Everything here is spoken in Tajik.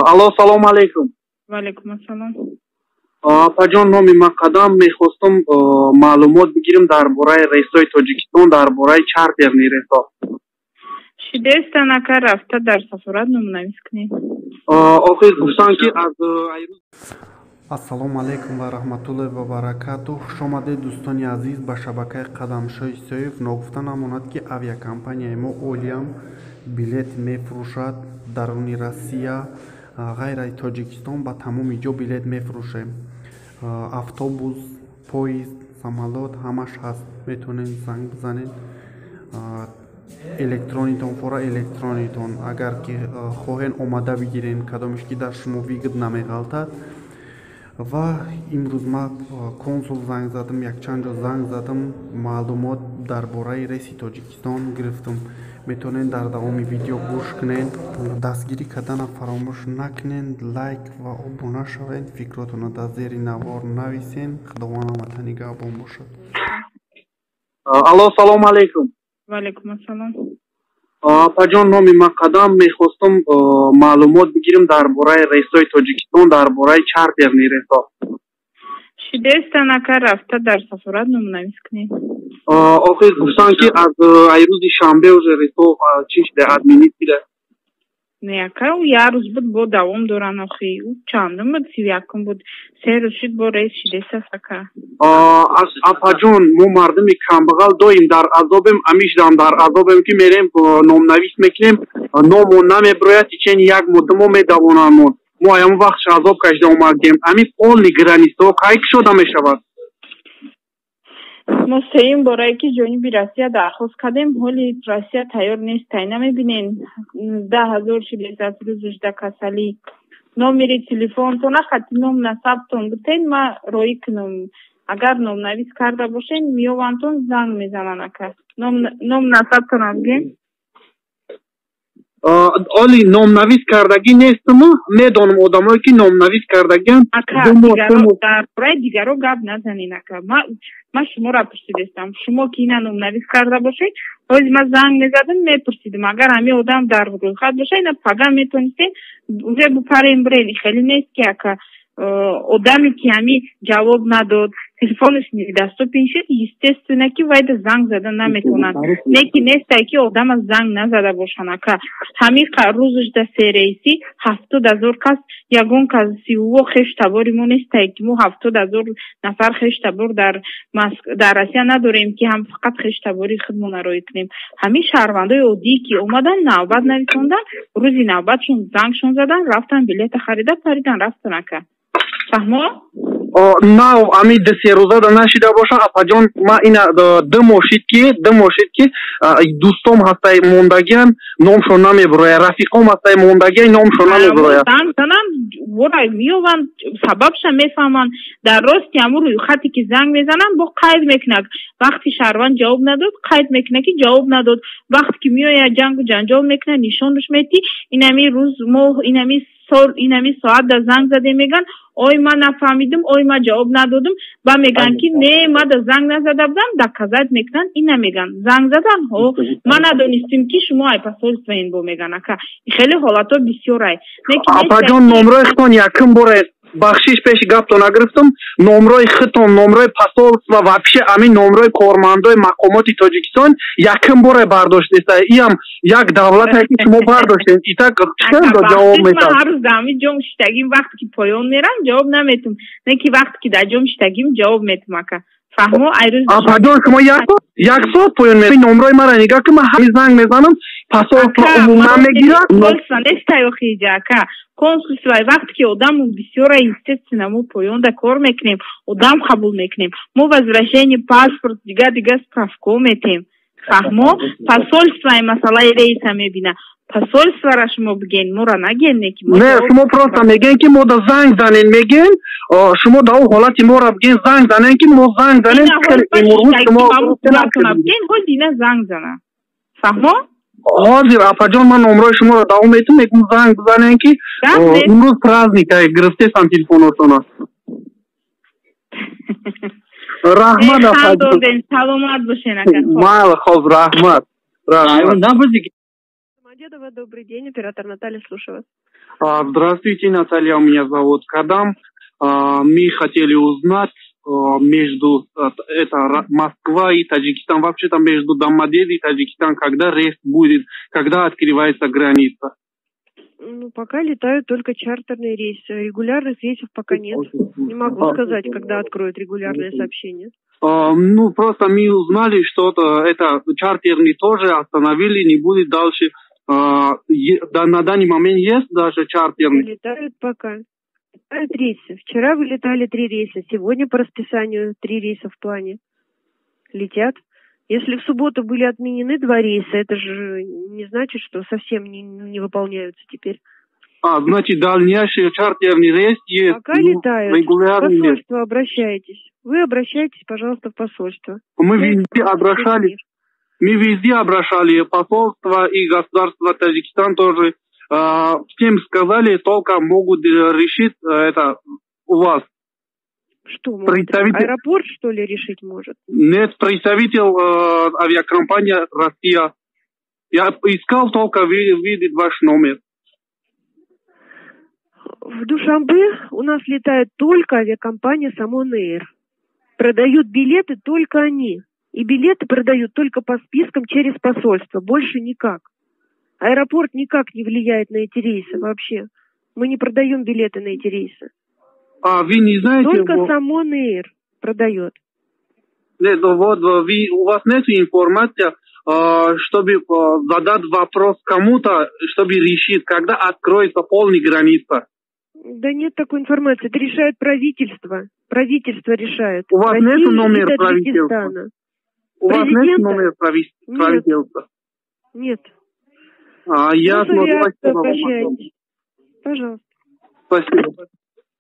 Алло, салому алейкум. Ва алейкум ассалом. Апаҷон, номи ман Қадам, мехостам маълумот бигирам дар бораи рейсҳои Тоҷикистон, дар бораи чартерный рейсҳо. Шидестан, ака, рафта дар сафорат номнавис кунед. Охир гуфтанд, ки аз Ассалому алайкум ва раҳматуллоҳи ва баракату. Хушомадед, дӯстони азиз, ба шабакаи Қадамшоҳи Исоев. Ногуфта намонад, ки авиакомпанияи мо Олиам билет мефурӯшад даруни Россия, ғайр аз Тоҷикистон ба тамоми ҷо билет мефурӯшем. Автобус, поезд, самолёт, ҳамаш ҳаст. Метавонед занг бизанед, электронитон фора электронитон, агар ки хоҳен, омада бигирен, кадомеш ки дар шумо выгодно меғалтад. Ва имрӯз ман консул занг задам, якчанд ҷо занг задам, маълумот дар бораи рейси Тоҷикистон гирифтам. Метавонед дар давоми видео гӯш кунед. Дастгирӣ кардана фаромӯш накунед, лайк ва обуна шавед, фикротонро дар зери навор нависен. Худованд ҳамата нигаҳбон бошад. Алло, салому алейкум. Ва алейкум ассалом. Апаҷон, номи ман Қадам, мехостам маълумот бигирам дар бораи рейсҳои Тоҷикистон, дар бораи чартерный рейсҳо. Шидестан, ака, рафта дар сафорат номнавис кунед. Охир гуфтанд, ки аз рӯзи шанбе уже рейсҳо чӣ шуда, отменить шуда. Не, ака, ӯ як рӯз буд, бо давом доранд. Охи, ӯ чандум буд? 31-ум буд. 3 рӯз шуд, бо рейс шидестаст, ака. Апаҷон, мо мардуми камбағал доим дар азобем, амишдам дар азобем, ки мерем, номнавис мекунем, номон намебирояд, течени як моҳ, 2 моҳ медавонанд. Мо аям вақтш азоб кашида омадем. Ами полный границаҳо кай кушода мешавад? Мо сеюм борае ки ҷониби Россия дархост кардем, ҳоли Россия тайёр нест. Тай намебинен, 19 000 шидестаст рӯзушда касалӣ. Номери телефонтона, хати ном насабтон бутен, ма роӣ кунам. Агар номнавис карда бошен, меёвантон, занг мезананд, ака. Ном насабтонам бигем. Оли номнавис кардагӣ нестаму, медонам одамое ки номнавис кардагианд. Дар бораи дигаро гап назанед, ака. Ман шуморо пурсидестам. Шумо ки ина номнавис карда бошед, ҳози ман занг мезадам, мепурсидам. Агар ҳамин одам дар рӯйхат бошад, ина пага метонистем уже бупарем, бирем. Хеле нест ки, ака, одаме ки ҳами ҷавоб надод, телефонаш недоступен шуд, естественно, ки вайда занг зада наметавонанд. Не ки нестай ки одама занг назада бошанд, ака. Ҳамин рӯзашда се рейси 70 000 кас, ягон кас сиуво хеш табори мо нестай, ки мо 70 000 нафар хеш табор дар Россия надорем, ки ҳам фақат хеш табори худмона роӣ кунем. Ҳамин шаҳрвандои оддӣ ки омадан, навбат нависондан, рӯзи навбатшон зангшон задан, рафтан, билета харида, паридан, рафтан, ака. Фаҳмо? Нав ами 2-3 рӯза да нашида бошам, апаҷон. Ма ина 2 моҳ шид ки, 2 моҳ шид ки дӯстом ҳастай мондагиан, номшон намебурояд, рафиқом ҳастай мондагиан, номшон намебурояд. Занг зананд, вора меёванд, сабабша мефаҳманд. Дар рости ҳамун рӯйхате ки занг мезананд, бо қайд мекунад. Вақти шаҳрванд ҷавоб надод, қайд мекунад, ки ҷавоб надод. Вақте ки меояд, ҷангу ҷанҷол мекунад, нишонаш метӣ, инами рӯз, моҳ, инами сол, инами соат да занг задем, меган: «Ой, ман нафаҳмидим, ой, ман ҷавоб надодим». Ба меган, ки не, ма да занг назада будам, доказать мекунанд. Ина меган: «Занг задан ҳо, ман надонистим, ки шумо ай посольствоен». Бо меган: «Ака, хеле ҳолатҳо бисёрай». Апаҷон, номрои худтон якум боре, бахшиш, пеши гаптон нагирифтам, номрои худтон, номрои посольства, вообще ҳамин номрои кормандои мақомоти Тоҷикистон якум боре бардоштеста. Иам як давлате ки шумо бардоштед, итак чӣ ҷавоб метавад? Ҳар рӯз дар ҳамин ҷом шиштагим, вақте ки поён мерам, ҷавоб наметум, не ки вақте ки дар ҷом шиштагим, ҷавоб метум, ака. Фаҳмо? Айрӯз Апаҷон, шумо як соат поён ме, номрои мара нигоҳ ки, ман ҳамин занг мезанам, посольство умуман мегирад. Посольство нестай охиҷа, ака. Консульство вақте ки одаму бисёра, естественно, мо поёнда кор мекунем, одам қабул мекунем, мо возвращение паспорт, дига дига справко метем. Фаҳмо? Посольствои масъалаи рейса мебина. Посольствора шумо биген, моро наген, не ки. Не, шумо просто мегӯен, ки мо да занг занен, мегӯен. Шумо да он ҳолати моро биген, занг занен, ки мо занг занем. Имрӯз шумо биген, ҳози ина занг зана. Фаҳмо? Ҳозир, апаҷон, ман номрои шуморо давом метум, мегӯм занг бизанем, ки имрӯз праздник, гирифтесам телефонотона. Раҳмат, апаҷон. Саломат бошен, ака. Майли, хоб, раҳмат, раҳмат. Домодедово, добрый день, оператор Наталья, слушаю вас. Здравствуйте, Наталья, меня зовут Кадам. Мы хотели узнать между это Москва и Таджикистан, вообще-то между Домодедово и Таджикистан, когда рейс будет, когда открывается граница? Ну, пока летают только чартерные рейсы. Регулярных рейсов пока нет. Не могу сказать, когда откроют регулярное сообщение. Ну, просто мы узнали, что это чартерный тоже остановили, не будет дальше. На данный момент есть даже чартерный? Летают пока. Летают рейсы. Вчера вылетали 3 рейса, сегодня по расписанию 3 рейса в плане. Летят. Если в субботу были отменены 2 рейса, это же не значит, что совсем не выполняются теперь. Значит, дальнейший чартерный рейс есть. Пока летают. В посольство обращайтесь. Вы обращайтесь, пожалуйста, в посольство. Мы везде обращались. Мы везде обращали посольство и государство Таджикистан тоже. Всем сказали, только могут решить это у вас. Что может? Представитель... Аэропорт, что ли, решить может? Нет, представитель авиакомпании «Россия». Я искал только видеть ваш номер. В Душанбе у нас летает только авиакомпания «Сомон Эйр». Продают билеты только они. И билеты продают только по спискам через посольство. Больше никак. Аэропорт никак не влияет на эти рейсы вообще. Мы не продаем билеты на эти рейсы. А вы не знаете? Только Сомон Эйр продает. Нет, вот у вас нет информации, чтобы задать вопрос кому-то, чтобы решить, когда откроется полная граница. Да нет такой информации. Это решает правительство. Правительство решает. У вас нет номера правительства? У вас нет номера правительства? Нет. Ясно. Спасибо. Пожалуйста. Спасибо.